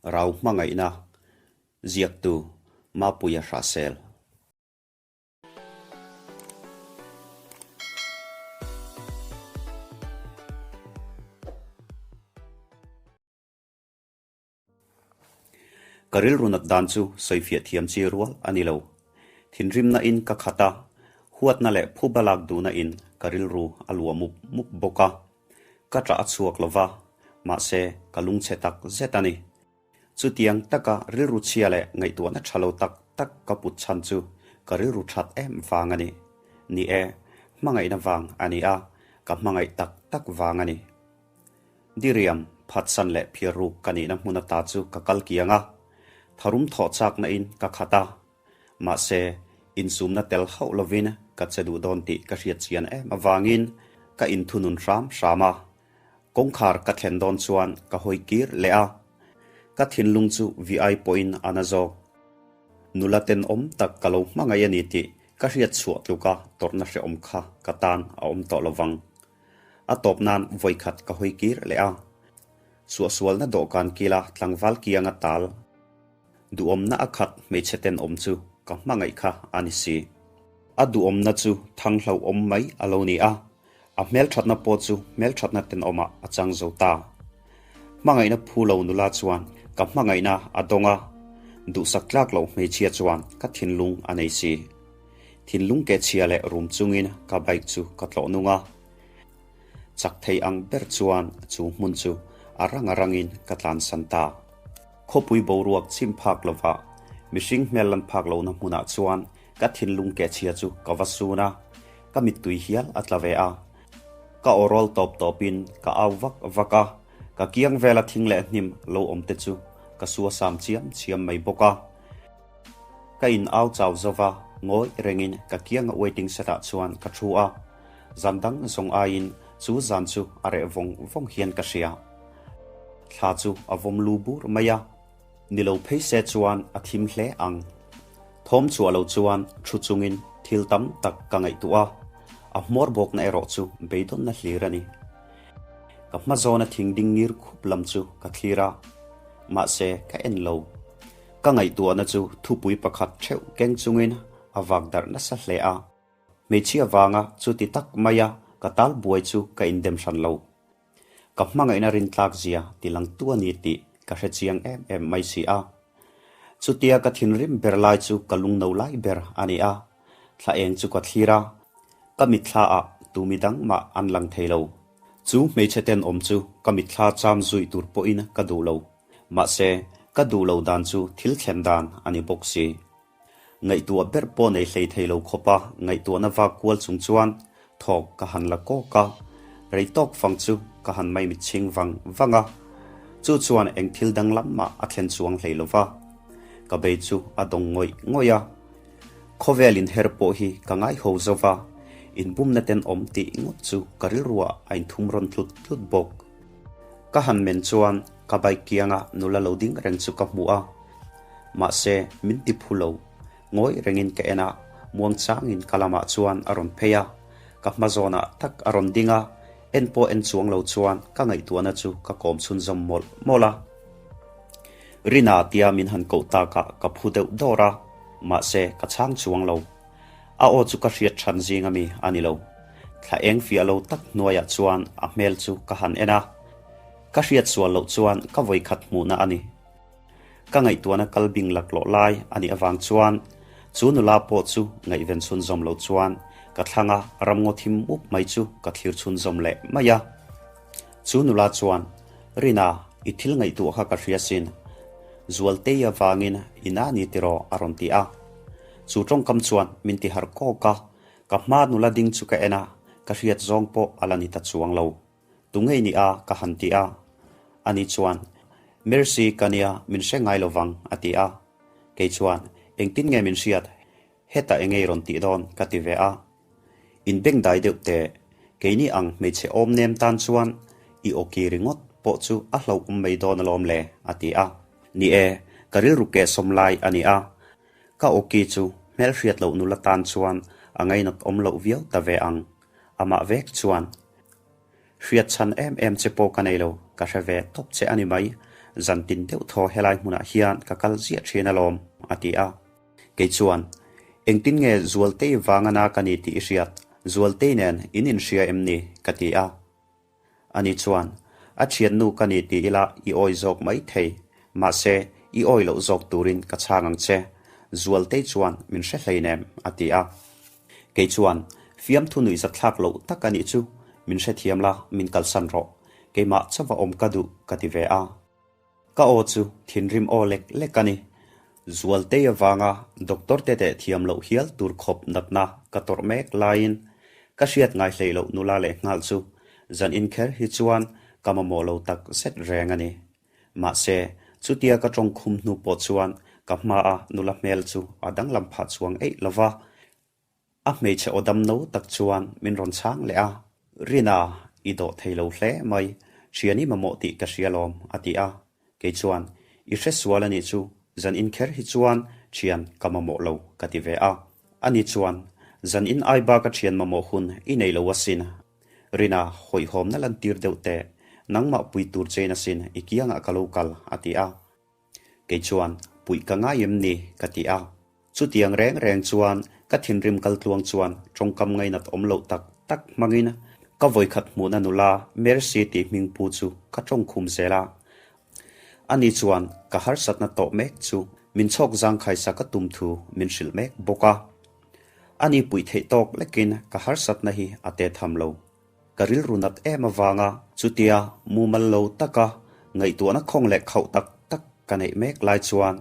Rau hmangaihna ziaktu Mapuia Hrahsel. Ka rilru nat dan chu sawifiah thiam chi rual a ni lo. Thinrimna in ka khat a, huatna leh phuba lak duhna in ka rilru a luah mup mup bawk a. Ka ṭah a chhuak lo va, mahse ka lungchhe tak zet a ni. Chutiang taka rilru chhia leh ngaihtuahna ṭha lo tak tak ka put chhan chu ka rilru ṭhat em vang a ni. Ni e, hmangaihna vang a ni a, ka hmangaih tak tak vang a ni. Diriam, phatsan leh phiar ruk ka nihna hmun ata chu ka kal kiang a, tharum thawh chakna in ka khat a. Mahse, insumna tel hauh lovin ka che duh dawn tih ka hriat chian em avangin ka inthunun hram hram a. Kawngkhar ka thlen dawn chuan ka hawi kir leh a, ka thinlung chu vi ai pawhin a na zawk. Nula tenawm tak ka lo hmangaih a ni tih ka hriat chhuah tluka tawrhna hrehawm kha ka tan a awm tawh lovang. A tawp nan vawikhat ka hawi kir leh a, suahsualna dawhkan kila tlangval kianga tal duhawmna a khat hmeichhe tenawm chu ka hmangaih kha a ni si. A duhawmna chu thang hlauhawm mai a lo ni a, a hmelthatna pawh chu hmelthatna tenawmah a chang zo ta. Hmangaihna phu lo nula chuan ka hmangaihna a dawng a, duhsak tlak loh hmeichhia chuan ka thinlung a nei si. Thinlung keh chhia leh rum chungin ka bike chu ka tlawh nung a. Chak thei ang ber chuan chu hmun chu a rang a rangin ka tlansan ta. Khawpui boruak chim phak lova mihring hmel lan phak lohna hmunah chuan ka thinlung keh chhia chu ka va sun a, ka mittui hial a tla ve a. Ka aw rawl tawp tawpin ka au vak vak a, ka kiang vela thing leh hnim lo awm te chu ka suasam chiam chiam mai bawk a. Ka in au chau zo va, ngawi rengin ka kianga waiting set ah chuan ka thu a, zan dang zawng aiin chu zan chu a reh vawng vawng hian ka hria. Thla chu a vawm lu bur mai a, ni lo phei se chuan a thim hle ang. Thawm chhuah lo chuan thu chungin thil tam tak ka ngaihtuah a, a hmawr bawkna erawh chu beidawnna hlir a ni. Ka hma zawna thing ding ngir khup lam chu ka thlir a, mahse ka en lo. Ka ngaihtuahna chu thupui pakhat theuh keng chungin a vak darh nasa hle a. Hmeichhia vanga chuti tak maia ka tal buai chu ka indem hran lo. Ka hmangaihna rintlak zia ti lang tu a ni tih ka hre chiang em em mai si a. Chutia ka thinrim ber lai chu ka lungno lai ber a ni a. Thla eng chu ka thlir a, ka mitthla ah tu midang mah an lang thei lo. Chu hmeichhe tenawm chu ka mitthla cham zui tur pawhin ka duh lo. Mahse, ka duh lo dan chu thil thlen dan a ni bawk si. Ngaihtuah ber pawh nei hlei thei lo khawpa ngaihtuahna vak kual chung chuan thawk ka han la kawk a, rei tawk fang chu ka han maimit chhing vang vang a. Chu chuan eng thil danglam mah a thlen chuang hlei lo va. Ka bei chu a dawng ngawih ngawih a. Khawvel inher pawh hi ka ngai ho zo va, inbumna tenawm tih ngawt chu ka rilruah a inthum rawn tlut tlut bawk. Ka han men chuan ka bike kianga nula lo ding reng chu ka hmu a, mahse min ti phu lo. Ngawi rengin ka en a, muangchangin ka lamah chuan a rawn phei a, ka hma zawnah tak a rawn ding a, en pawh en chuang lo chuan ka ngaihtuahna chu ka kawm chhunzawm mawlh mawlh a. Rina tia min han koh takah ka phu deuh dawr a, mahse ka chhang chuang lo. A aw chu ka hriat than zing ami a ni lo. Thla eng fiah lo tak hnuaiah chuan a hmel chu ka han en a. Ka hriat sual loh chuan ka vawikhat hmuhna a ni. Ka ngaihtuahna kal bing laklawh lai a nih avang chuan chu nula pawh chu ngaihven chhunzawm lo chuan ka thlanga ramngaw thim mup mai chu ka thlir chhunzawm leh mai a. Chu nula chuan, Rina, i thil ngaihtuah kha ka hria sin. Zualtei avangin i na ni tiraw a rawn ti a. Chu tawngkam chuan min ti harh kawk a, ka hma nula ding chu ka en a, ka hriat zawng pawh a la ni ta chuang lo. Tu ngei ni a ka han ti a. Ani chuan, Mercy ka nia min hre ngai lo vang a ti a. Kei chuan, Engtin nge min hriat? Hetah engei rawn tih dawn ka ti ve a. In bengdai deuh teh, keini ang hmeichhe awm nem tan chuan i awki ringawt pawh chu a hlauhawm mai dawn alawm le a ti a. Ni e, ka rilru kehsawm lai a ni a. Ka awki chu hmelhriat loh nula tan chuan a ngainat awm loh viau ta ve ang. Amah vek chuan, Hriat chhan em em che pawh ka nei lo, ka hre ve tawp che a ni mai. Zan tin deuh thaw helai hmunah hian ka kal ziah thin alawm, a ti a. Kei chuan, Engtin nge Zualtei vanga na ka ni tih i hriat? Zualtei nen in inhria em ni? ka ti a. Ani chuan, A thiannu ka ni ti ila i awi zawk mai thei. Mahse, i awi loh zawk turin ka chhang ang che. Zualtei chuan min hre hleinem, a ti a. Kei chuan, Fiamthu nuihzatthlak loh tak a nih chu, min hrethiam la, min kalsan rawh. Keimah chauha awm ka duh, ka ti ve a. Ka aw chu thinrim aw lek lek a ni. Zualtei avanga doctor te teh thiam loh hial tur khawp natna ka tawrh mek laiin ka hriat ngai hlei loh nula leh nghal chu zan inkher hi chuan ka mamawh lo tak zet reng a ni. Mahse, chutia ka tawng khum hnu pawh chuan ka hmaa nula hmel chu a danglam phah chuang eih lo va, A hmeichhe aw dam no tak chuan min rawn chhang leh a, Rina, i dawh thei lo hle mai, thian i mamawh tih ka hria lawm, a ti a. Kei chuan, I hre sual a nih chu, zan in kher hi chuan thian ka mamawh lo, ka ti ve a. Ani chuan, Zan in ai bak a thian mamawh hun i nei lo asin. Rina, hawihhawmna lantir deuh teh, nangmah pui tur chein asin i kiangah ka lo kal, a ti a. Kei chuan, Puih ka ngai em ni? ka ti a. Chutiang reng reng chuan ka thinrim kaltluang chuan tawngkam ngainat awm loh tak tak hmangin ka vawikhat hmuhna nula Mercy tih hming pu chu ka tawngkhum zel a. Ani chuan ka harsatna tawh mek chu min chhawk zangkhaisa ka tum thu min hrilh mek bawk a. Ani puih theih tawk lekin ka harsatna hi a te tham lo. Ka rilru nat em avanga chutia mumal lo taka ngaihtuahna khawng leh khauh tak tak ka neih mek lai chuan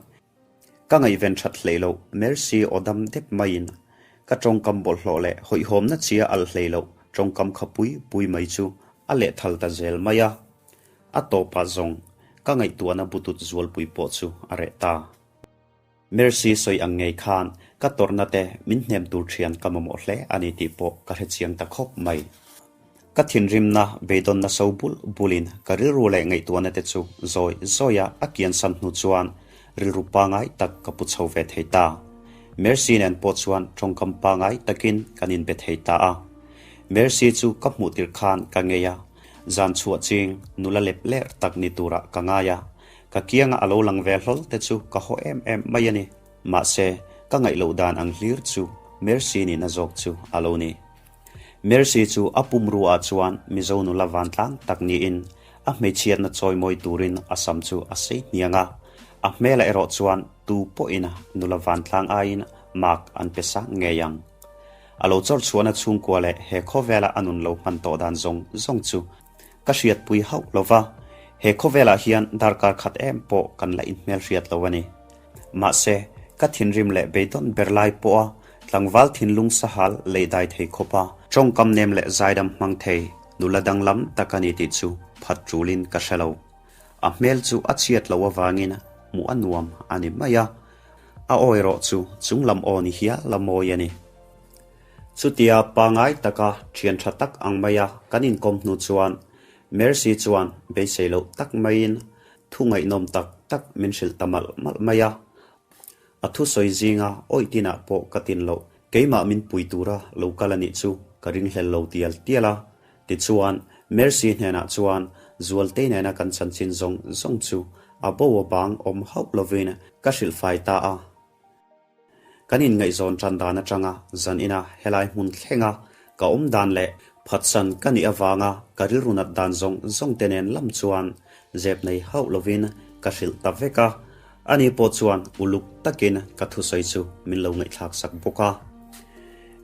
ka ngaihven that hlei loh Mercy aw dam dep maiin ka tawngkam bawlhhlawh leh hawihhawmna chia alh hlei loh tawngkam kha pui pui mai chu a lehthal ta zel mai a. A tawpah zawng ka ngaihtuahna butut zualpui pawh chu a reh ta. Mercy sawi ang ngei khan ka tawrhna te min hnem tur thian ka mamawh hle a ni tih pawh ka hrechiang ta khawp mai. Ka thinrimna beidawnna so bul bulin ka rilru leh ngaihtuahna te chu zawi zawia a kiansan hnu chuan rilru pangai tak ka pu chho ve thei ta. Mercy nen pawh chuan tawngkam pangai takin kan inbe thei ta a. Mercy chu ka hmuh tirh khan ka ngei a, zan chhuah ching nula lep ler tak ni turah ka ngai a. Ka kianga a lo lang ve hlawl te chu ka haw em em mai a ni. Mahse, ka ngaih loh dan ang hlir chu Mercy nihna zawk chu a lo ni. Mercy chu a pumru ah chuan Mizo nula vantlang tak niin a hmeichhiatna chawimawi turin a sam chu a sei hniang a. A hmelah erawh chuan tu pawhin nula vantlang aiin mark an pe sang ngei ang. A lo chawr chhuahna chhungkua leh he khawvela a nun lo hman tawh dan zawng zawng chu Ka hriatpui hauh lo va, he khawvelah hian darkar khat em pawh kan la inhmelhriat lo a ni. Mahse, ka thinrim leh beidawn ber lai pawha tlangval thinlung sahal lei dai thei khawpa tawngkam nem leh zaidam hmang thei nula danglam tak a ni tih chu phat tulin ka hre lo. A hmel chu a chhiat loh avangin hmuh a nuam a ni mai a, a aw erawh chu chunglam aw ni hial a mawi a ni. Chutia pangai taka thian tha tak ang maia kan inkawm hnu chuan Mercy chuan beisei loh tak maiin thu ngaihnawm tak tak min hrilh ta malh malh mai a. A thusawi zinga awih tinah pawh ka tin loh keimah min pui tura lo kal a nih chu ka ringhlel lo tial tial a. Tichuan Mercy hnenah chuan Zualtei nena kan chanchin zawng zawng chu a bo a bang awm hauh lovin ka hrilhfai ta a. Kan inngaihzawn tan dan atanga zan ina helai hmun thlenga ka awm dan leh phatsan ka nih avanga ka rilru nat dan zawng zawng te nen lam chuan zep nei hauh lovin ka hrilh ta vek a, ani pawh chuan uluk takin ka thusawi chu min lo ngaihthlak sak bawk a.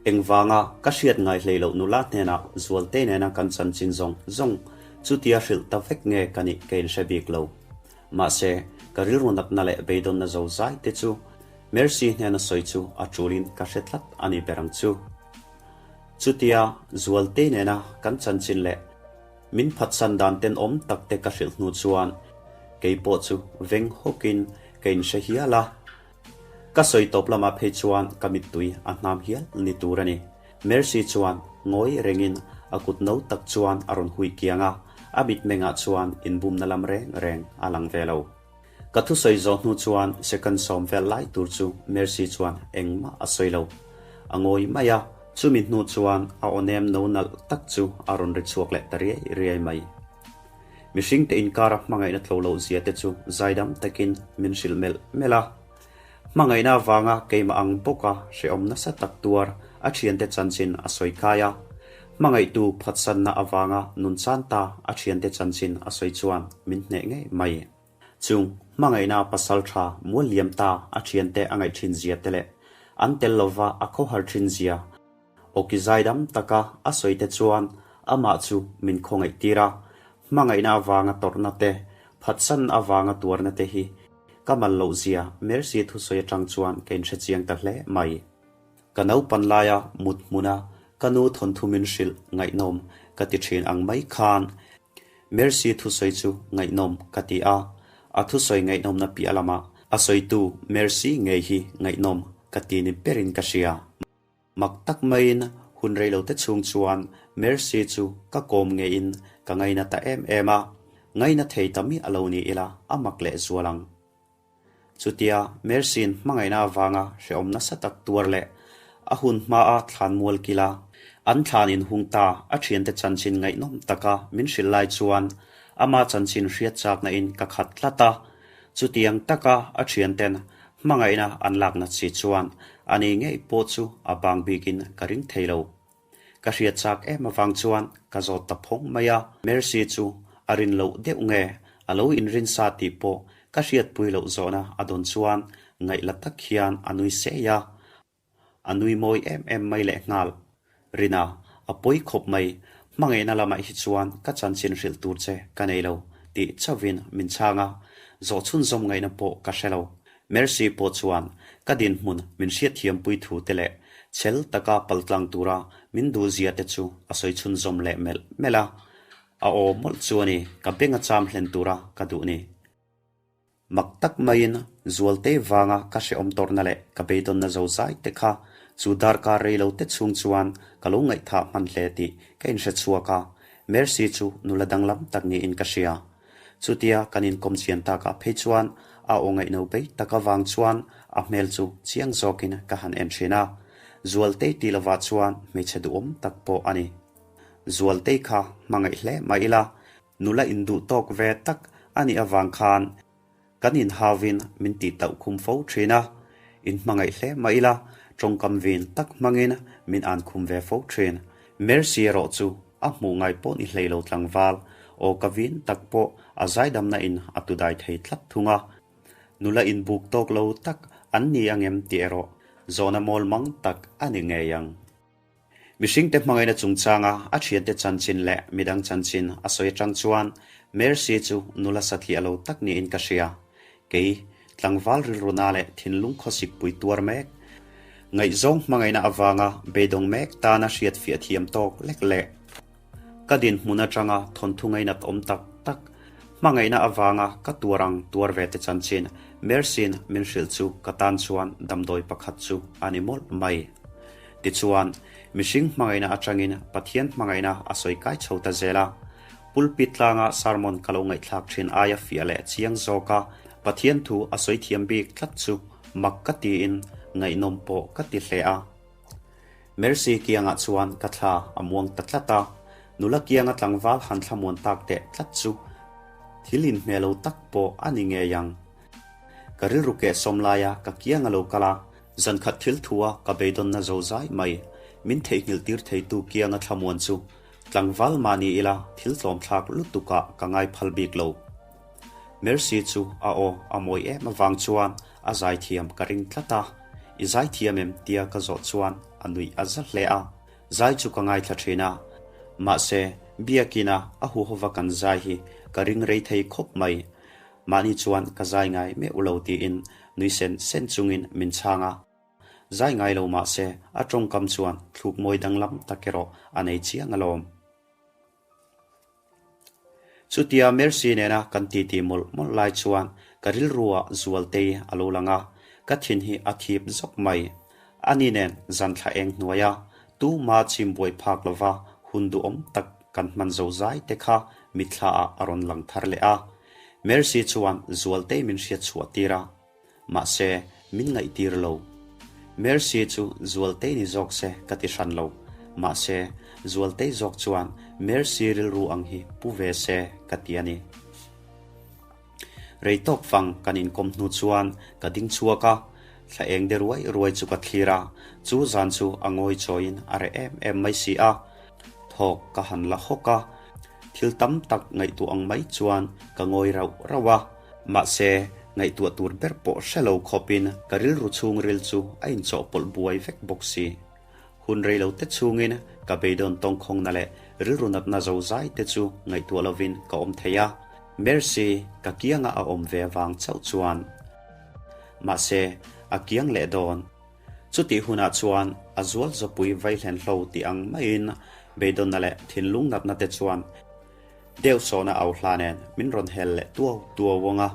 Engvanga ka hriat ngai hlei loh nula hnenah Zualte nena kan chanchin zawng zawng chutia hrilh ta vek nge ka nih ka inhre bik lo. Mahse, ka rilru natna leh beidawnna zo zai te chu Mercy hnena sawi chu a tulin ka hre tlat a ni ber ang chu. Chutia Zualtei nena kan chanchin leh min phatsan dan tenawm tak te ka hrilh hnu chuan kei pawh chu veng hawkin ka inhre hial a. Ka sawi tawp lamah phei chuan ka mittui a hnam hial ni tur a ni. Mercy chuan ngawi rengin a kut no tak chuan a rawn hui kiang a, a mitmengah chuan inbumna lam reng reng a lang ve lo. Ka thusawi zawh hnu chuan second sawm vel lai tur chu Mercy chuan engmah a sawi lo. A ngawi mai a, chumi hnu chuan a aw nem no nalh tak chu a rawn ri chhuak leh ta riai riai mai. Mihringte inkara hmangaihna tlo loh zia te chu zaidam takin min hrilh melh melh a. Hmangaihna avanga keimah ang bawka hrehawm nasa tak tuar a thiante chanchin a sawi kai a. Hmangaihtu phatsanna avanga nun chan ta a thiante chanchin a sawi chuan min hneh ngei mai. Chung hmangaihna pasal tha mual liam ta a thiante a ngaih thin zia te leh an tel lova a khawhar thin zia Awki zaidam taka a sawi te chuan amah chu min khawngaih tir a, hmangaihna avanga tawrhna te, phatsan avanga tuarna te hi ka mal loh zia Mercy thusawi atang chuan ka inhre chiang ta hle mai. Ka naupan laia mut hmuna ka nu thawnthu min hrilh ngaihnawm ka ti thin ang mai khan Mercy thusawi chu ngaihnawm ka ti a, a thusawi ngaihnawmna piah lamah a sawitu Mercy ngei hi ngaihnawm ka ti ni berin ka hria. Mak tak maiin hun reilote chhung chuan Mercy chu ka kawm ngeiin ka ngaina ta em em a, ngaina thei ta miah lo ni ila a mak leh zual ang. Chutia Mercy'n hmangaihna avanga hrehawm nasa tak tuar leh a hun hmaa thlan mual kila an thlan inhung ta a thiante chanchin ngaihnawm taka min hrilh lai chuan ama chanchin hriat chakna in ka khat tlat a, Chutiang taka a thianten hmangaihna an lakna chi chuan a ni ngei pawh chu a bang bikin ka ring thei lo. Ka hriat chak em avang chuan ka zawt ta phawng mai a, Mercy chu a rin loh deuh nge a lo inrin sa tih pawh ka hriatpui loh zawhna a dawn chuan ngaih la tak hian a nui sei a, A nui mawi em em mai leh nghal. Rina, a pawi khawp mai, hmangaihna lamah hi chuan ka chanchin hrilh tur che ka nei lo, tih chauhin min chhang a, zawh chhunzawm ngaihna pawh ka hre lo. Mercy pawh chuan ka dinhmun min hriatthiampui thu te leh chhel taka paltlang tura min duhzia te chu a sawi chhunzawm leh melh melh a, a aw mawlh chu a ni ka beng a cham hlen tura ka duh ni. Mak tak maiin Zualte vanga ka hrehawm tawrhna leh ka beidawnna zo zai te kha chu darkar rei lo te chhung chuan ka lo ngaihthah hman hle tih ka inhre chhuak a, Mercy chu nula danglam tak niin ka hria. Chutia kan inkawm chian takah phei chuan a aw ngaihno bei tak avang chuan a hmel chu chiang zawkin ka han en thin a, Zualtei tih lovah chuan hmeichhe duhawm tak pawh a ni. Zualtei kha hmangaih hle mah ila Nula induh tawk ve tak a nih avang khan kan inhauvin min tih tauh khum fo thin a, in hmangaih hle mah ila tawngkam vin tak hmangin min an khum ve fo thin. Mercy erawh chu a hmuh ngai pawh ni hlei lo tlangval aw ka vin tak pawh a zaidamna in a tudai thei tlat thung a, nula inbuk tawk lo tak an ni angem tih erawh zawhna mawl mang tak a ni ngei ang. Mihringte hmangaihna chungchanga a thiante chanchin leh midang chanchin a sawi atang chuan Mercy chu nula satliah lo tak niin ka hria. Kei, tlangval rilruna leh thinlung khawsik pui tuar mek, ngaihzawng hmangaihna avanga beidawng mek tana hriatfiah thiam tawk lek leh Ka dinhmun atanga thawnthu ngainat awm tak tak, hmangaihna avanga ka tuar ang tuar ve te chanchin Mercyn min hrilh chu ka tan chuan damdawi pakhat chu a ni mawlh mai. Tichuan, mihring hmangaihna atangin Pathian hmangaihna a sawi kai chho ta zel a. Pulpit tlanga sermon ka lo ngaihthlak thin aia fiah leh chiang zawka Pathian thu a sawi thiam bik tlat chu mak ka tiin ngaihnawm pawh ka ti hle a. Mercy kiangah chuan ka thla a muang ta tlat a, nula kianga tlangval han thlamuan tak teh tlat chu thil inhmeh lo tak pawh a ni ngei ang. Ka rilru kehsawm laia ka kianga lo kal a, zankhat thil thua ka beidawnna zo zai mai min theihnghilh tir theitu kianga thlamuan chu tlangval mah ni ila thil tlawmthlak lutukah ka ngai phal bik lo. Mercy chu a aw a mawi em avang chuan a zaithiam ka ring tlat a, I zaithiam em? tia ka zawh chuan a nuih a za hle a, zai chu ka ngaithla thin a, mahse biakina a huhova kan zai hi ka ring rei thei khawp mai, mahni chuan ka zai ngai meuh lo tiin nui sen sen chungin min chhang a, zai ngai lo mahse a tawngkam chuan thluk mawi danglam tak erawh a nei chiang alawm. Chutia Mercy nena kan titi mawlh mawlh lai chuan ka rilruah Zualtei a lo lang a, ka thin hi a thip zawk mai. Ani nen zan thla eng hnuaia tuma chim buai phak lova hun duhawm tak kan hman zo zai te kha mitthlaah a rawn lang thar leh a. Mercy chuan Zualtei min hriat chhuah tir a. Mahse, min ngaihtir lo. Mercy chu Zualtei ni zawk se ka ti hran lo. Mahse, Zualtei zawk chuan Mercy rilru ang hi pu ve se ka ti a ni. Rei tawk fang kan inkawm hnu chuan ka ding chhuak a, thla eng de ruai ruai chu ka thlir a, chu zan chu a ngawi chawiin a reh em em mai si a. Thawk ka han la hawk a, thil tam tak ngaihtuah ang mai chuan ka ngawi rauh rauh a, mahse ngaihtuah tur ber pawh hre lo khawpin ka rilru chhungril chu a inchawhpawlh buai vek bawk si. Hun rei lo te chhungin ka beidawn tawngkhawngna leh rilru natna zozai te chu ngaihtuah lovin ka awm thei a, Mercy ka kianga a awm ve avang chauh chuan. Mahse, a kiang leh dawn. Chutih hunah chuan a zual zawpui vaihlenhlo tih ang maiin beidawnna leh thinlung natna te chuan Deuh sawhna au hla nen min rawn hel leh tuau tuau ang a.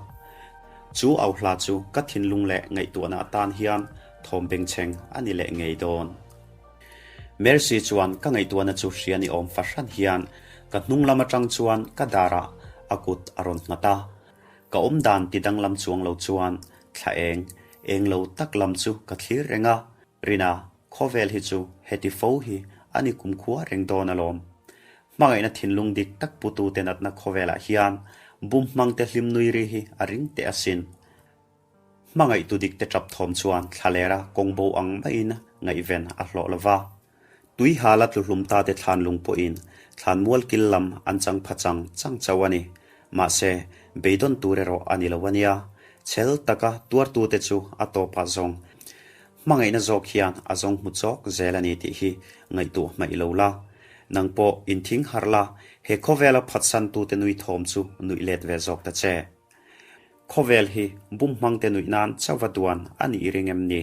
Chu au hla chu ka thinlung leh ngaihtuahna atan hian thawm bengchheng a ni leh ngei dawn. Mercy chuan ka ngaihtuahna chu hria ni awm fahran hian ka hnung lam atang chuan ka darah a kut a rawn nghat a. Ka awm dan ti danglam chuang lo chuan thla eng eng lo tak lam chu ka thlir reng a. Rina, khawvel hi chu heti fo hi a ni kumkhua reng dawn alawm. Hmangaihna thinlung dik tak putute natna khawvelah hian bum hmangte hlim nui ri hi a ring teh asin. Hmangaihtu dikte tap thawm chuan thlalera kawng bo ang maiin ngaihven a hlawh lo va. Tui hala tluhlum tate thlan lung pawhin thlan mual kil lam an chang pha chang chang chauh a ni. Mahse, beidawn tur erawh a ni lo a nia. Chhel taka tuartute chu a tawpah zawng Hmangaihna zawk hian a zawng hmu chawk zel a ni tih hi ngaihtuah hmaih lo la. Nang pawh inthing harh la, he khawvela phatsantute nui thawm chu nuih let ve zawk ta che. Khawvel hi bum hmangte nuih nan chauva duan a nih i ring em ni?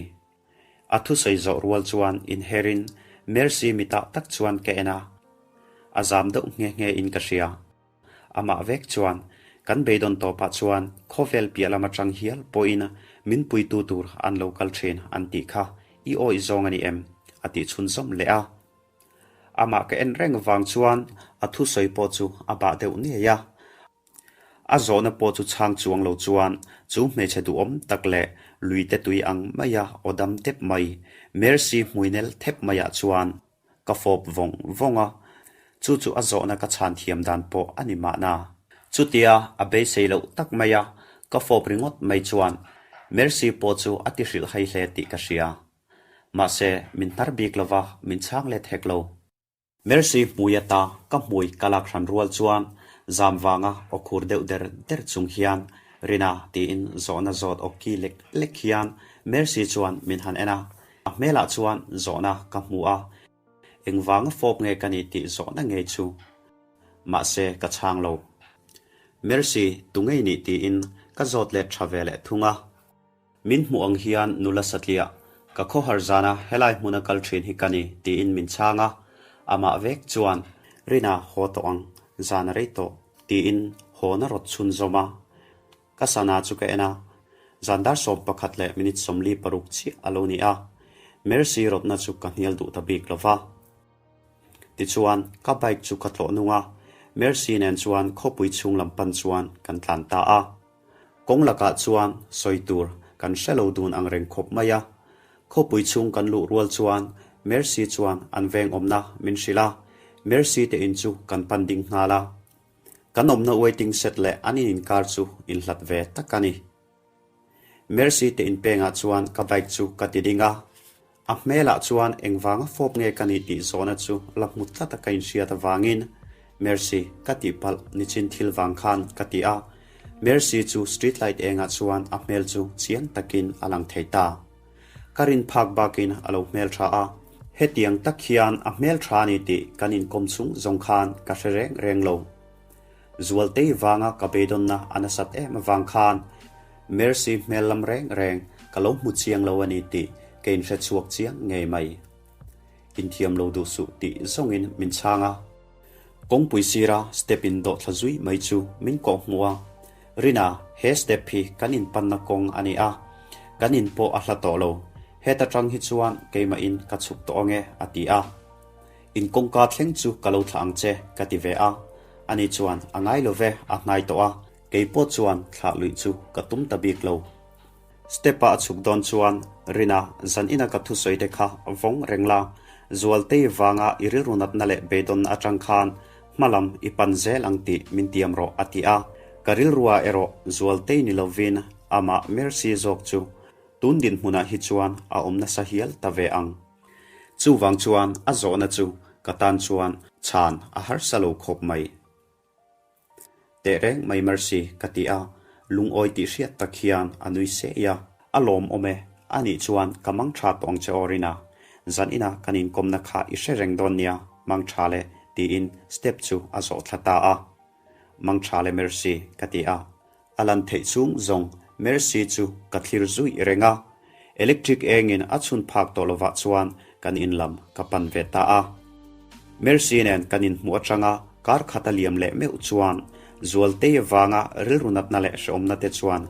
A thusawi zawh rual chuan inherin Mercy mitah tak chuan ka en a, a zam deuh nghe nghe in ka hria. Amah vek chuan, Kan beidawn tawpah chuan khawvel piah lam atang hial pawhin min puitu tur an lo kal thin an tih kha i awih zawng a ni em? a tih chhunzawm leh a. Amah ka en reng vang chuan a thusawi pawh chu a bah deuh ngei a. A zawhna pawh chu chhang chuang lo chuan chu hmeichhe duhawm tak leh luite tui ang maia aw dam dep mai Mercy hmuinel thep maiah chuan Ka fawp vawng vawng a, chu chu a zawhna ka chhan thiam dan pawh a ni mahna. Chutia a beisei loh tak mai a, ka fawp ringawt mai chuan Mercy pawh chu a ti hrilh hai hle tih ka hria. Mahse, min hnar bik lova min chhang let hek lo. Mercy hmui ata ka hmui ka lak hran rual chuan zam vanga aw khur deuh der der chung hian Rina tiin zawhna zawt aw ki lek lek hian Mercy chuan min han en a, A hmelah chuan zawhna ka hmu a, engvanga fawp nge ka ni tih zawhna ngei chu. Mahse ka chhang lo. Mercy, tu ngei nih tiin ka zawt let tha ve leh thung a. Min hmuh ang hian nula satliah, ka khawhar zana helai hmuna kal thin hi ka ni tiin min chhang a. Amah vek chuan, Rina, haw tawh ang, zan a rei tawh, tiin hawna rawt chhunzawm a. Ka sana chu ka en a, zan dar 11 leh minute 46 chiah a lo ni a, Mercy rawtna chu ka hnial duh ta bik lo va. Tichuan, ka bike chu ka tlawh nung a, Mercy nen chuan khawpui chhung lam pan chuan kan tlan ta a. Kawng lakah chuan sawi tur kan hre lo dun ang reng khawp mai a. Khawpui chhung kan luh rual chuan Mercy chuan an veng awmna min hrilh a, Mercy te in chu kan pan ding nghal a. Kan awmna waiting shed leh an in inkar chu inhlat ve tak a ni. Mercy te inpengah chuan ka bike chu ka ti ding a, a hmelah chuan engvanga fawp nge ka nih tih zawhna chu la hmu tlat a ka inhriat avangin Mercy ka tihpalh nichin thil vang khan ka ti a, Mercy chu street light engah chuan a hmel chu chiang takin a lang thei ta. Ka rin phak bakin a lo hmel tha a, hetiang tak hian a hmel tha a ni tih kan inkawm chung zawng khan ka hre reng reng lo. Zualtei vanga ka beidawnna a nasat em avang khan Mercy hmel lam reng reng ka lo hmu chiang lo a ni tih ka inhre chhuak chiang ngei mai. Inthiam lo duh suh tih zawngin min chhang a. Kawngpui sira step in dawh thla zui mai chu min kawh hmuh a, Rina, he step hi kan in panna kawng a ni a, kan in pawh a hla tawh lo, heta tang hi chuan keimah in ka chhuk tawh ange a ti a. In kawngka thleng chu ka lo thlah ang che ka ti ve a, ani chuan a ngai lo ve a hnai tawh a, kei pawh chuan thlah luih chu ka tum ta bik lo. Step-a a chhuk dawn chuan Rina, zan ina ka thusawi te kha vawng reng la, Zualtei vanga i rilru natna leh beidawnna atang khan Hmalam i pan zel ang tih min tiam rawh a ti a. Ka rilrua erawh Zualtei ni lovin amah Mercy zawk chu tun dinhmunah hi chuan a awm nasa hial ta ve ang. Chuvang chuan a zawhna chu ka tan chuan chhan a harsa lo khawp mai. Teh reng mai Mercy ka ti a, lungawi tih hriat tak hian a nui seih a. A lawmawm e, anih chuan ka mang tha tawh ang che aw Rina, zan ina kan inkawmna kha i hre reng dawn nia, mang tha le tiin step chu a zawh thla ta a. Mang tha le Mercy ka ti a, A lan theih chhung zawng Mercy chu ka thlir zui reng a, electric engin a chhun phak tawh lovah chuan kan in lam ka pan ve ta a. Mercy nen kan inhmuh atanga kar khat a liam leh meuh chuan Zualtei avanga rilru natna leh hrehawmna te chuan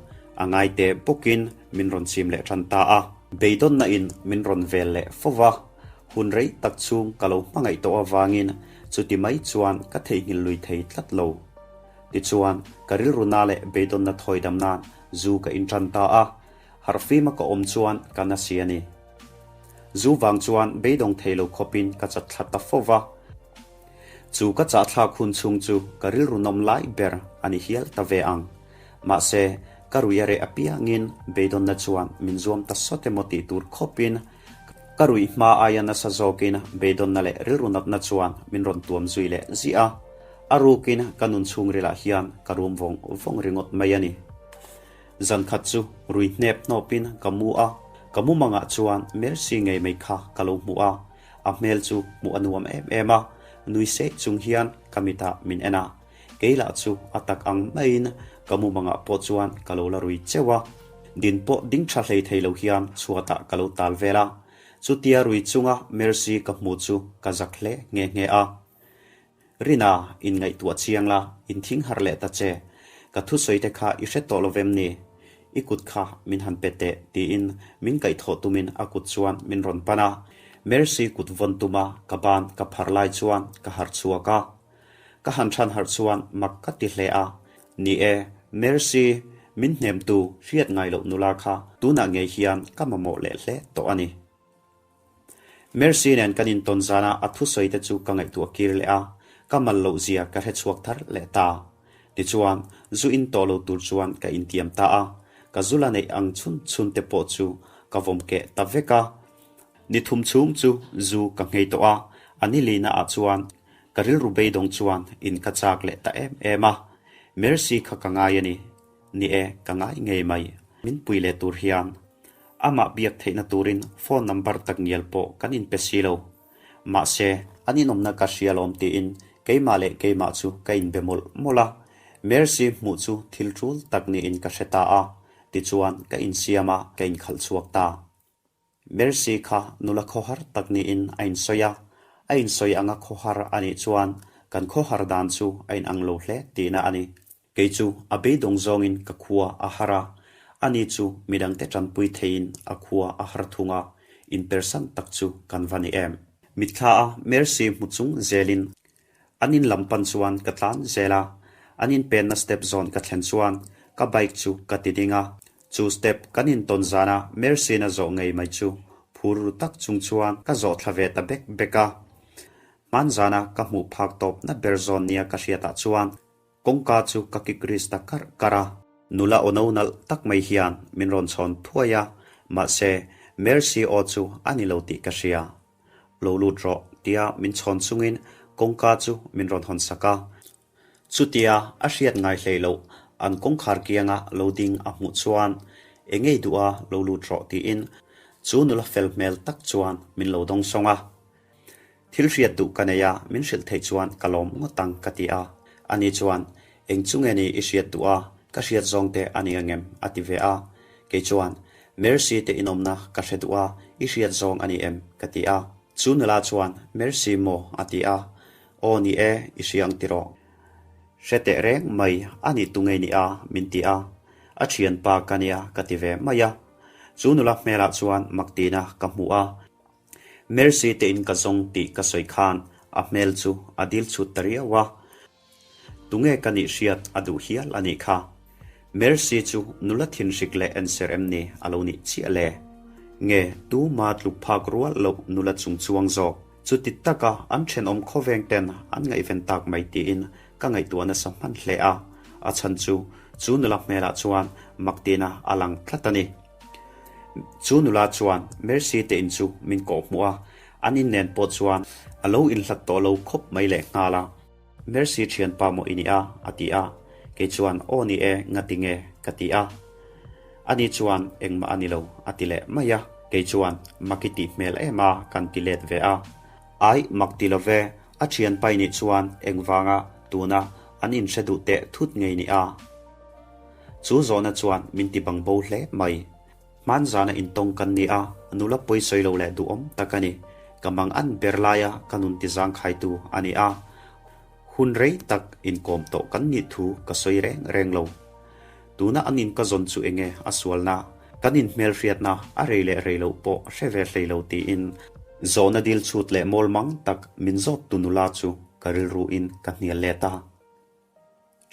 a ngaite bawkin min rawn chim leh tan ta a. Beidawnna in min rawn vel leh fo va, hun rei tak chhung ka lo hmangaih tawh avangin chuti mai chuan ka theihnghilh lui thei tlat lo. Tichuan, ka rilru na leh beidawnna thawi dam nan zu ka intan ta a, harhfima ka awm chuan ka na si a ni. Zu vang chuan beidawng thei lo khawpin ka chat thla ta fo va. Chu ka chahthlak hun chhung chu ka rilru nawm lai ber a ni hial ta ve ang. Mahse, ka rui a reh apiangin beidawnna chuan min zuam ta sawt emaw tih tur khawpin ka ruih hma aia nasa zawkin beidawnna leh rilru natna chuan min rawn tuam zui leh ziah a. A rukin ka nun chhungrilah hian ka rum vawng vawng ringawt mai a ni. Zan khat chu rui hnep hnawpin ka mu a, ka mumangah chuan Mercy ngei mai kha ka lo hmu a, a hmel chu hmuh a nuam em em a, nui seih chung hian ka mitah min en a, kei lah chu a tak ang maiin ka mumangah pawh chuan ka lo la rui cheuh a, din pawh ding tha hlei thei lo hian chhuatah ka lo tal vel a, chutia rui chunga Mercy ka hmu chu ka zak hle nghe nghe a. Rina, inngaihtuah chiang la, inthing harh leh ta che. Ka thusawi te kha i hre tawh lo vem ni? I kut kha min han pe teh, tiin min kaihthawh tumin a kut chuan min rawn pan a. Mercy kut vawn tuma ka ban ka phar lai chuan ka harh chhuak a. Ka han chhan harh chuan mak ka ti hle a. Ni e, Mercy, min hnemtu hriat ngai loh nula kha tunah ngei hian ka mamawh leh hle tawh a ni. Mercy nen kan intawn zana a thusawi te chu ka ngaihtuah kir leh a, ka mal loh zia ka hre chhuak thar leh ta. Tichuan, zu in tawh lo tur chuan ka intiam ta a, ka zu la neih ang chhun chhun te pawh chu ka vawm keh ta vek a. Ni thum chhung chu zu ka nghei tawh a, a ni lina ah chuan ka rilru beidawng chuan in ka chak leh ta em em a. Mercy kha ka ngai a ni. Ni e, ka ngai ngei mai. Min pui leh tur hian amah biak theihna turin phone number tak ngial pawh kan inpe si lo. Mahse, an inawmna ka hria lawm tiin keimah leh keimah chu ka inbe mawlh mawlh a. Mercy hmuh chu thil tul tak niin ka hre ta a, tichuan ka insiam a, ka inkhalh chhuak ta. Mercy kha nula khawhar tak niin a insawi a, a insawi anga khawhar a nih chuan kan khawhar dan chu a inang lo hle tihna a ni. Kei chu a beidawng zawngin ka khua a har a, ani chu midangte tanpui theiin a khua a har thung a, inpersan tak chu kan va ni em. Mitthla a Mercy hmu chung zelin An in lam pan chuan ka tlan zel a, an inpenna step zawn ka thlen chuan ka bike chu ka ti ding a, chu step kan intawn zana Mercy-na zawh ngei mai chu phur ru tak chung chuan ka zawh thla ve ta bek bek a. Hman zana ka hmuh phak tawpna ber zawn nia ka hriatah chuan kawngka chu ka kik ris ta karh karh a. Nula aw no nalh tak mai hian min rawn chhawn thuai a, mahse Mercy aw chu a ni lo tih ka hria. Lo lut rawh, tia min chhawn chungin kawngka chu min rawn hawn sak a. Chutia a hriat ngai hlei loh an kawngkhar kianga lo ding a hmuh chuan Eng ngei duh a lo lut rawh tiin chu nula fel hmel tak chuan min lo dawng sawng a. Thil hriat duh ka nei a, min hrilh theih chuan ka lawm ngawt ang ka ti a. Ani chuan, Eng chu nge ni i hriat duh a, ka hriat zawng te a ni angem? a ti ve a. Kei chuan, Mercy te inawmna ka hre duh a, i hriat zawng a ni em? ka ti a. Chu nula chuan, Mercy maw? a ti a. Aw ni e, i hria ang tiraw? Hre teh reng mai, a nih tu ngei ni a? min ti a. A thianpa ka nia ka ti ve mai a. Chu nula hmelah chuan maktina ka hmu a. Mercy te in ka zawng tih ka sawi khan a hmel chu a dil chhut ta riau a. Tunge ka nih hriat a duh hial a nih kha. Mercy chu nula thinhrik leh enser em ni a lo nih chiah le? Nge tuma tluk phak rual loh nula chung chuang zawk? Chuti taka an thenawm khawveng ten an ngaihven tak mai tiin ka ngaihtuah nasa hman hle a, a chhan chu chu nula hmelah chuan mak tina a lang tlat a ni. Chu nula chuan Mercy te in chu min kawh hmuh a, an in nen pawh chuan a lo inhlat tawh lo khawp mai lehnghal a. Mercy thianpa maw i nih a? a ti a, kei chuan aw ni e, ngati nge? ka ti a. Ani chuan engmah a ni lo a ti leh mai a, kei chuan mak i tih hmel em a kan ti let ve a. Aih mak ti lo ve, a thianpa i nih chuan engvanga tuna an inhre duh teh thut ngei ni a? Chu zawhna chuan min ti bang bo hle mai. Hmanzana intawng kan ni a, nula pawi sawi lo leh duhawm tak a ni. Ka mang an ber laia ka nun ti zangkhaitu a ni a. Hun rei tak inkawm tawh kan nih thu ka sawi reng reng lo. Tuna an in ka zawn chu enge a sualna, kan inhmelhriatna a rei leh rei loh pawh hre ve hlei lo tiin zawhna dil chhut leh mawl mang tak min zawt tu nula chu ka rilruin ka hnial let a.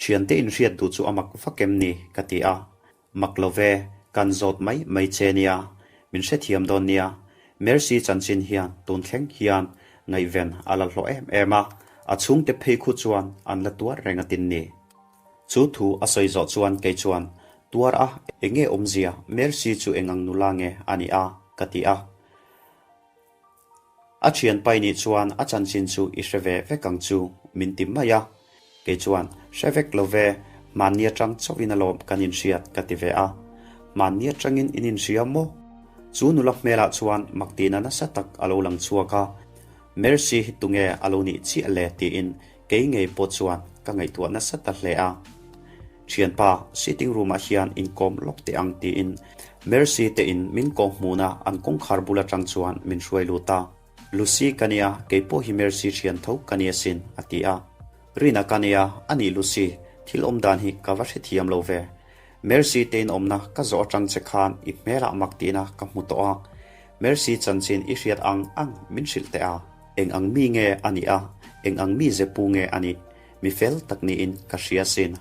Thiante inhriat duh chu a mak vak em ni? ka ti a. Mak lo ve, kan zawt mai mai che nia, min hrethiam dawn nia. Mercy chanchin hian tun thleng hian ngaihven a la hlawh em em a, a chhungte phei khu chuan an la tuar reng a tin ni. Chu thu a sawi zawh chuan kei chuan, Tuar a, enge awmzia, Mercy chu eng ang nula nge a nih a? ka ti a. A thianpai nih chuan a chanchin chu i hre ve vek ang chu min ti mai a. Kei chuan, Hre vek lo ve, hmanni atang chauhin alawm kan inhriat ka ti ve a. Hmanni atangin in inhria maw? Chu nula hmelah chuan maktina nasa tak a lo lang chhuak a. Mercy hi tunge a lo nih chiah le tiin kei ngei pawh chuan ka ngaihtuah nasa ta hle a. Thianpa, sitting room ah hian inkawm lawk teh ang tiin Mercy te in min kawng hmuhna an kawngkhar bul atang chuan min hruai lut a. Lucy ka nia, kei pawh hi Mercy thian tho ka nia sin, a ti a. Rina ka nia, a nih Lucy, thil awm dan hi ka va hrethiam lo ve. Mercy te in awmna ka zawh atang che khan i hmelah mak tihna ka hmu tawh a. Mercy chanchin i hriat ang ang min hrilh teh a. Eng ang mi nge a nih a, eng ang mi ze pu nge a nih? Mi fel tak niin ka hria sin.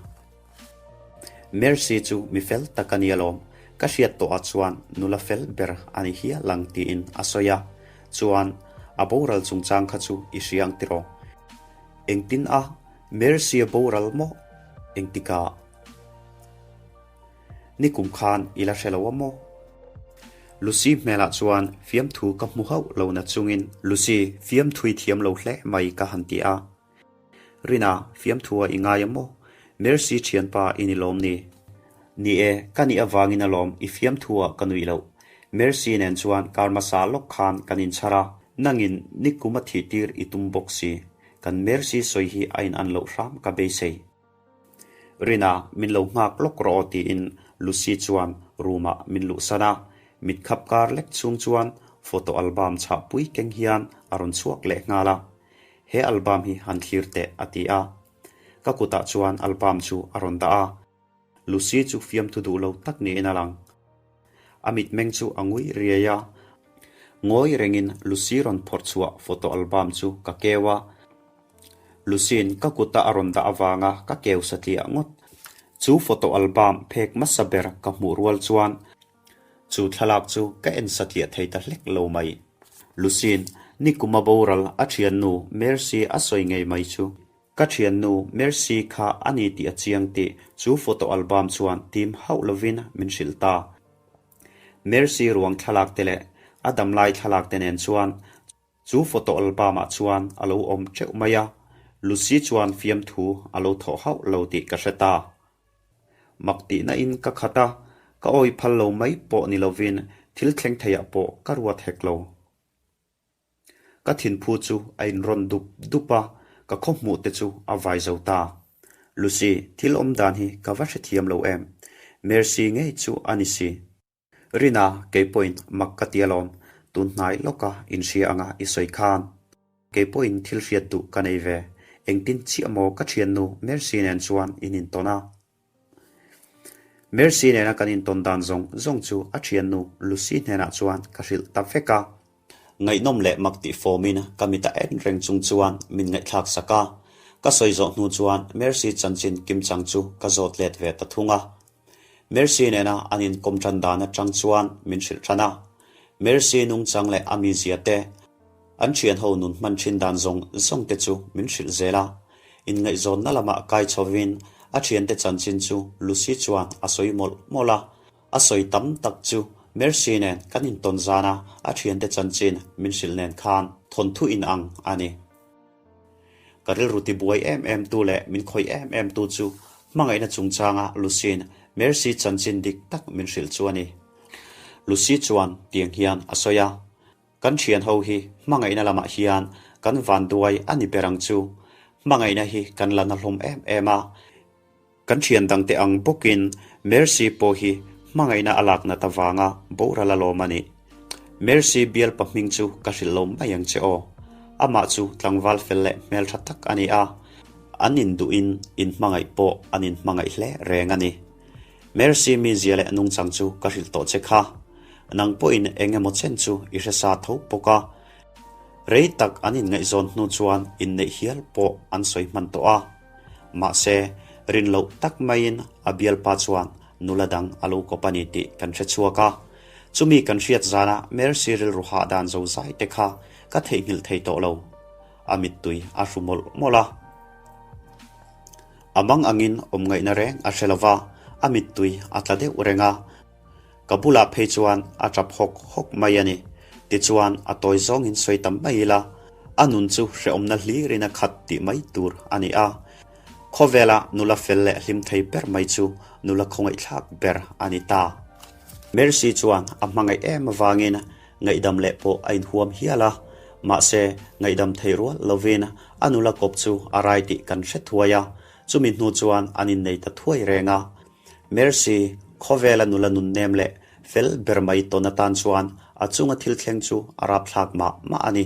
Mercy chu mi fel tak a ni alawm, ka hriat tawhah chuan nula fel ber a ni hial ang tiin a sawi a, chuan a boral chungchang kha chu i hria ang tiraw? Engtin a? Mercy a boral maw? Engtikah? Nikum khan i la hre lo a maw? Lucy hmelah chuan fiamthu ka hmu hauh lo na chungin Lucy fiamthui thiam lo hle mai ka han ti a. Rina, fiamthua i ngai a maw? Mercy thianpa i ni lawm ni? Ni e, ka nih avangin alawm i fiamthua ka nuih loh. Mercy nen chuan kar hmasa lawk khan kan inchhar a, nangin nikum a thih tir i tum bawk si. Kan Mercy sawi hi a in an loh hram ka beisei. Rina, min lo nghak lawk rawh aw tiin Lucy chuan room ah min luhsan a, mit khap kar lek chhung chuan photo album chhah pui keng hian a rawn chhuak leh nghal a. He album hi han thlir teh a ti a. Ka kutah chuan album chu a rawn dah a. Lucy chu fiamthu duh lo tak niin a lang. A mitmeng chu a ngui riai a. Ngawi rengin Lucy rawn phawrh chhuah photo album chu ka keu a. Lucy'n ka kuta a rawn dah avanga ka keu satliah ngawt. Chu photo album phek hmasa ber ka hmuh rual chuan Chu thlalak chu ka en satliah thei ta hlek lo mai. Lucy'n nikuma boral a thiannu Mercy a sawi ngei mai chu. Ka thiannu Mercy kha a ni tih a chiang tih chu photo album chuan tim hauh lovin min hrilh ta. Mercy ruang thlalak te leh a damlai thlalak te nen chuan chu photo album ah chuan a lo awm teuh mai a, Lucy chuan fiamthu a lo thawh hauh lo tih ka hre ta. Mak tihna in ka khat a, ka awi phal lo mai pawh ni lovin thil thleng theiah pawh ka ruat hek lo. Ka thinphu chu a inrawn dup dup a, ka khaw hmuh te chu a vai zo ta. Lucy, thil awm dan hi ka va hrethiam lo em? Mercy ngei chu a ni si. Rina, kei pawhin mak ka ti alawm, tun hnai lawka inhria anga i sawi khan. Kei pawhin thil hriat duh ka nei ve, engtin chiah maw ka thiannu Mercy nen chuan in intawn a? Mercy nena kan intawn dan zawng zawng chu a thiannu Lucy hnenah chuan ka hrilh ta vek a. Ngaihnawm leh mak tih fawmin ka mit a en reng chung chuan min ngaihthlak sak a. Ka sawi zawh hnu chuan Mercy chanchin kimchang chu ka zawt let ve ta thung a. Mercy nena an inkawm tan dan atang chuan min hrilh tan a. Mercy nungchang leh a mizia te. An thianho nun hman thin dan zawng zawng te chu min hrilh zel a. Inngaihzawnna lamah kai chhovin a thiante chanchin chu Lucy chuan a sawi mawlh mawlh a. A sawi tam tak chu Mercy nen kan intawn zana a thiante chanchin min hrilh nen khan thawnthu inang a ni. Ka rilru tibuai em em tu leh min khawih em em tu chu hmangaihna chungchanga Lucy'n Mercy chanchin dik tak min hrilh chu a ni. Lucy chuan tiang hian a sawi a, Kan thian ho hi hmangaihna lamah hian kan vanduai a ni ber ang chu. Hmangaihna hi kan la na hlawm em em a. Kan thian dangte ang bawkin Mercy pawh hi hmangaihna a lak nat avanga boral a lawm a ni. Mercy bialpa hming chu ka hrilh lo mai ang che aw. Amah chu tlangval fel leh hmeltha tak a ni a, an induhin inhmangaih pawh an inhmangaih hle reng a ni. Mercy mizia leh nungchang chu ka hrilh tawh che kha. Nang pawhin eng emaw chen chu i hre sa tho bawk a. Rei tak an inngaihzawn hnu chuan inneih hial pawh an sawi hman tawh a. Mahse, rin loh tak maiin a bialpa chuan nula dang a lo kawp a ni tih kan hre chhuak a. Chumi kan hriat zana Mercy rilru hah dan zozai te kha ka theihnghilh thei tawh lo. A mittui a hru mawlh mawlh a. A mang angin awm ngaihna reng a hre lo va, a mittui a tla deuh reng a. Ka bulah phei chuan a tap hawk hawk mai a ni. Tichuan a tawi zawngin sawi tam mai ila, a nun chu hrehawmna hlirin a khat tih mai tur a ni a. Khawvela nula fel leh hlim thei ber mai chu nula khawngaihthlak ber a ni ta. Mercy chuan a hmangaih em avangin ngaihdam leh pawh a inhuam hial a, mahse ngaihdam thei rual lovin a nula kawp chu a rai tih kan hre thuai a, chumi hnu chuan an innei ta thuai reng a. Mercy, khawvela nula nunnem leh fel ber mai tawn atan chuan a chunga thil thleng chu a rapthlak mah mah a ni.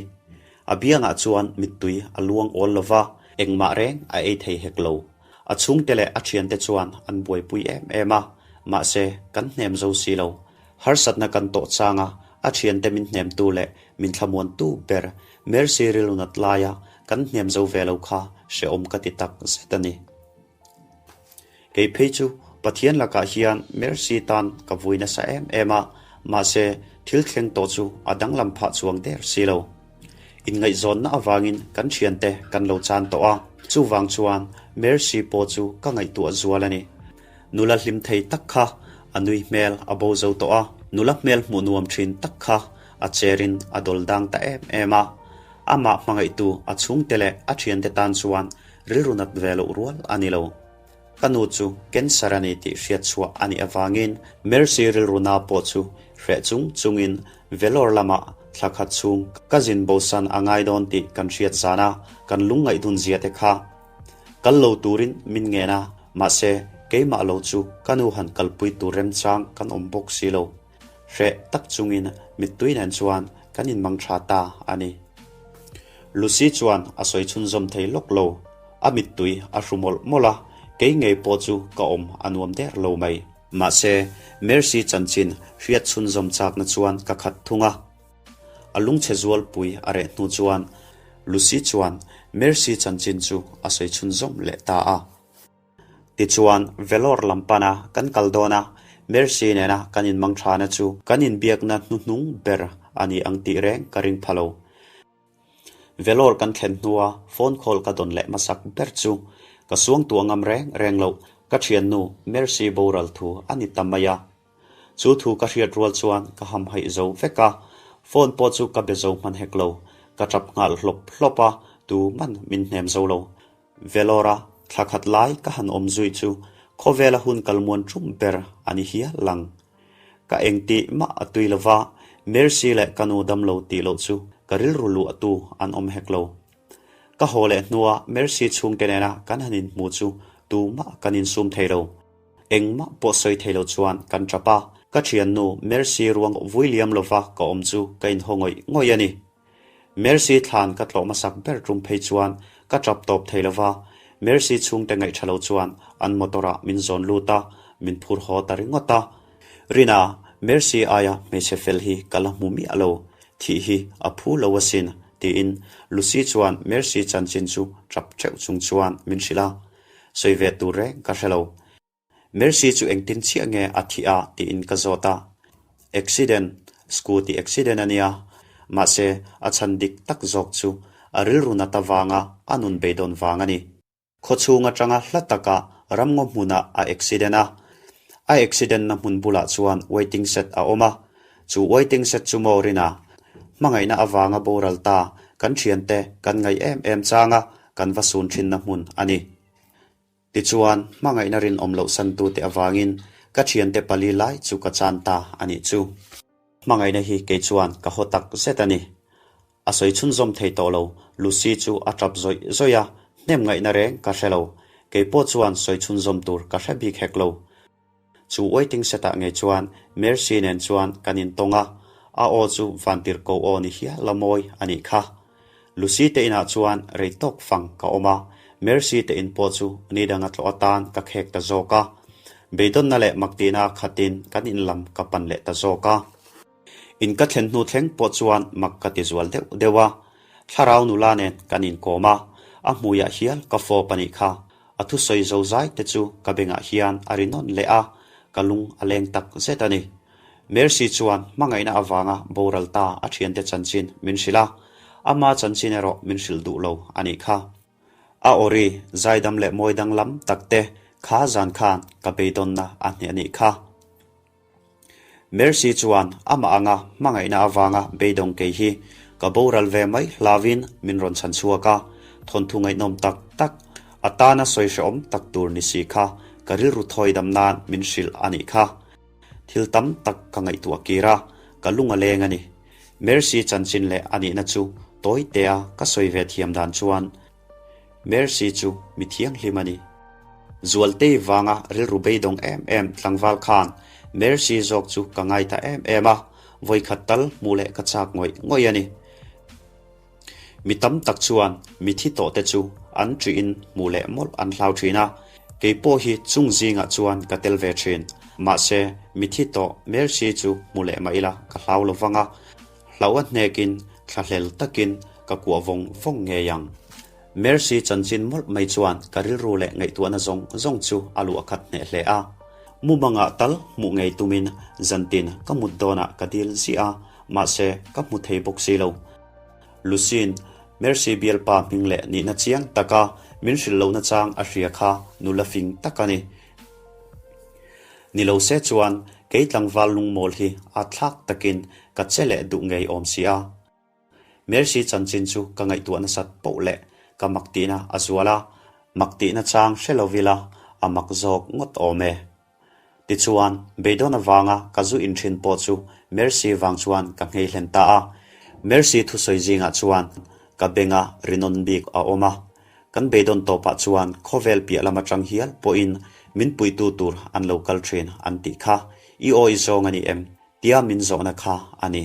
A biangah chuan mittui a luang awl lo va, engmah reng a ei thei hek lo. A chhungte leh a thiante chuan an buaipui em em a, mahse kan hnem zo si lo. Harsatna kan tawh changa a thiante min hnemtu leh min thlamuantu ber Mercy rilru nat laia kan hnem zo ve lo kha hrehawm ka ti tak zet a ni. Kei phei chu Pathian lakah hian Mercy tan ka vui nasa em em a, mahse thil thleng tawh chu a danglam phah chuang der si lo. Inngaihzawnna avangin kan thiante kan lo chan tawh a, chuvang chuan Mercy pawh chu ka ngaihtuah zual a ni. Nula hlim thei tak kha a nui hmel a bo zo tawh a, nula hmel hmuh nuam thin tak kha a cherin a dawl dang ta em em a. Amah hmangaihtu a chhungte leh a thiante tan chuan rilru nat ve loh rual a ni lo. Ka nu chu cancer a ni tih hriat chhuah a nih avangin Mercy rilru na pawh chu hreh chung chungin Vellore lamah thla khat chhung ka zin bosan a ngai dawn tih kan hriat zana kan lungngaih dun zia te kha kal lo turin min ngen a, mahse keimah lo chu ka nu han kalpui tur remchang kan awm bawk si lo. Hreh tak chungin mittui nen chuan kan inmang tha ta a ni. Lucy chuan a sawi chhunzawm thei lawk lo. A mittui a hru mawlh mawlh a, kei ngei pawh chu ka awm a nuam der lo mai. Mahse, Mercy chanchin hriat chhunzawm chakna chuan ka khat thung a. A lungchhe zualpui a reh hnu chuan Lucy chuan Mercy chanchin chu a sawi chhunzawm leh ta a. Tichuan, Vellore lam pana kan kal dawn a, Mercy nena kan inmang thana chu kan inbiakna hnuhnung ber a ni ang tih reng ka ring pha lo. Vellore kan thlen hnua phone call ka dawn leh hmasak ber chu ka suangtuah ngam reng reng loh ka thiannu Mercy boral thu a ni ta mai a. Chu thu ka hriat rual chuan ka hamhaih zo vek a, phone pawh chu ka be zo hman hek lo. Ka tap nghal hlawp hlawp a, tuman min hnem zo lo. Vellore-a thla khat lai ka han awm zui chu khawvela hun kal muan tum ber a ni hial lang. Ka engtih mah a tui lo va, Mercy leh ka nu damlo tih loh chu ka rilru luahtu an awm hek lo. Ka haw leh hnua Mercy chhungte nena kan han inhmu chu tumah kan insum thei lo. Engmah pawh sawi thei lo chuan kan tap a, ka thiannu Mercy ruang vui liam lova ka awm chu ka inhaw ngawih ngawih a ni. Mercy thlan ka tlawh hmasak ber tum phei chuan ka tap tawp thei lo va, Mercy chhungte ngaih tha lo chuan an motor ah min zawn lut a, min phur haw ta ringawt a. Rina, Mercy aia hmeichhe fel hi ka la hmu miah lo, thih hi a phu lo asin, tiin Lucy chuan Mercy chanchin chu tap teuh chung chuan min hrilh a. Sawi ve tur reng ka hre lo. Mercy chu engtin chiah nge a thih a tiin ka zawt a. Accident, scooty accident a nia. Mahse, a chhan dik tak zawk chu a rilru nat avanga a nun beidawn vang a ni. Khawchhung atanga hla taka ramngaw hmunah a accident a. A accident na hmun bulah chuan waiting shed a awm a. Chu waiting shed chu maw Rina? Hmangaihna avanga boral ta kan thiante kan ngaih em em changa kan va sun thinna hmun a ni. Tichuan, hmangaihna rinawm loh santute avangin ka thiante pali lai chu ka chan ta a nih chu. Hmangaihna hi kei chuan ka haw tak zet a ni. A sawi chhunzawm thei tawh lo, Lucy chu a tap zawih zawih a, hnem ngaihna reng ka hre lo. Kei pawh chuan sawi chhunzawm tur ka hre bik hek lo. Chu waiting set ah ngei chuan Mercy nen chuan kan intawng a, a aw chu vantirhko aw ni hial a mawi a nih kha. Lucy te inah chuan rei tawk fang ka awm a, Mercy te in pawh chu ni danga tlawh atan ka khek ta zawk a. Beidawnna leh maktihna khatin kan in lam ka pan leh ta zawk a. In ka thlen hnu thleng pawh chuan mak ka ti zual deuh deuh a, thlarau nula nen kan inkawm a, a hmuiah hial ka fawp a nih kha. A thusawi zo zai te chu ka bengah hian a ri nawn leh a, ka lung a leng tak zet a ni. Mercy chuan hmangaihna avanga boral ta a thiante chanchin min hrilh a, ama chanchin erawh min hrilh duh lo a nih kha. A awri zaidam leh mawi danglam tak te kha zan khan ka beidawnna a hneh a nih kha. Mercy chuan amah anga hmangaihna avanga beidawng kei hi ka boral ve mai hlauvin min rawn chhan chhuak a, thawnthu ngaihnawm tak tak, a tana sawi hrehawm tak tur ni si kha ka rilru thawi dam nan min hrilh a nih kha. Thil tam tak ka ngaihtuah kir a, ka lung a leng a ni. Mercy chanchin leh a nihna chu tawi tea ka sawi ve thiam dan chuan Mercy chu mi thianghlim a ni. Zualtei vanga rilru beidawng em em tlangval khan Mercy zawk chu ka ngai ta em em a, vawikhat tal hmuh leh ka chak ngawih ngawih a ni. Mi tam tak chuan mi thi tawh te chu an ṭihin hmuh leh mawlh an hlau ṭhin a, kei pawh hi chung zingah chuan ka tel ve ṭhin. Mahse, mi thi tawh Mercy chu hmu leh mah ila ka hlau lo vang a, Hlauh a hnekin thlahlel takin ka kuah vawng vawng ngei ang. Mercy chanchin mawlh mai chuan ka rilru leh ngaihtuahna zawng zawng chu a luh a khat hneh hle a. Mumangah tal hmuh ngei tumin zantin ka mut dawnah ka dil ziah a, mahse ka hmu thei bawk si lo. Lucy'n Mercy bialpa hming leh nihna chiang taka min hrilh lohna chang a hria kha nula fing tak a ni. Ni lo se chuan kei tlangval lungmawl hi a thlak takin ka che leh duh ngei awm si a. Mercy chanchin chu ka ngaihtuah nasat poh leh ka mak tihna a zual a, mak tihna chang hre lo ila a mak zawk ngawt awm e. Tichuan, beidawn avanga ka zu inthin pawh chu Mercy vang chuan ka nghei hlen ta a. Mercy thusawi zingah chuan ka benga rinawn bik a awm a, Kan beidawn tawpah chuan khawvel piah lam atang hial pawhin min puitu tur an lo kal thin an tih kha i awi zawng a ni em? tia min zawhna kha a ni.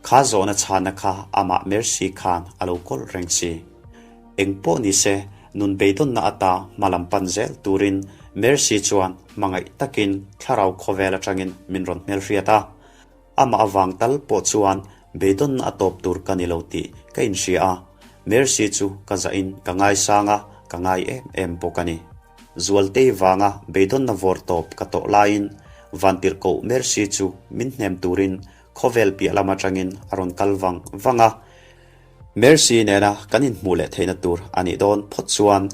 Kha zawhna chhana kha amah Mercy khan a lo kawl reng si. Eng pawh ni se, nun beidawnna ata hma lam pan zel turin Mercy chuan hmangaih takin thlarau khawvel atangin min rawn hmelhriat a. Amah avang tal pawh chuan beidawnna a tawp tur ka ni lo tih ka inhria a, Mercy chu ka zahin ka ngaisang a, ka ngai em em bawk a ni. Zualtei vanga beidawnna vawr tawp ka tawh laiin Vantirhkoh Mercy chu min hnem turin khawvel piah lam atangin a rawn kal vang vang a, Mercy nena kan inhmuh leh theihna tur a nih dawn phawt chuan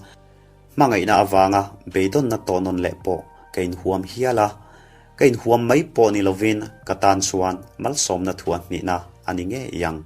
Hmangaihna avanga beidawnna tawh nawn leh pawh ka inhuam hial a, ka inhuam mai pawh ni lovin ka tan chuan malsawmna thuah hnihna a ni ngei ang.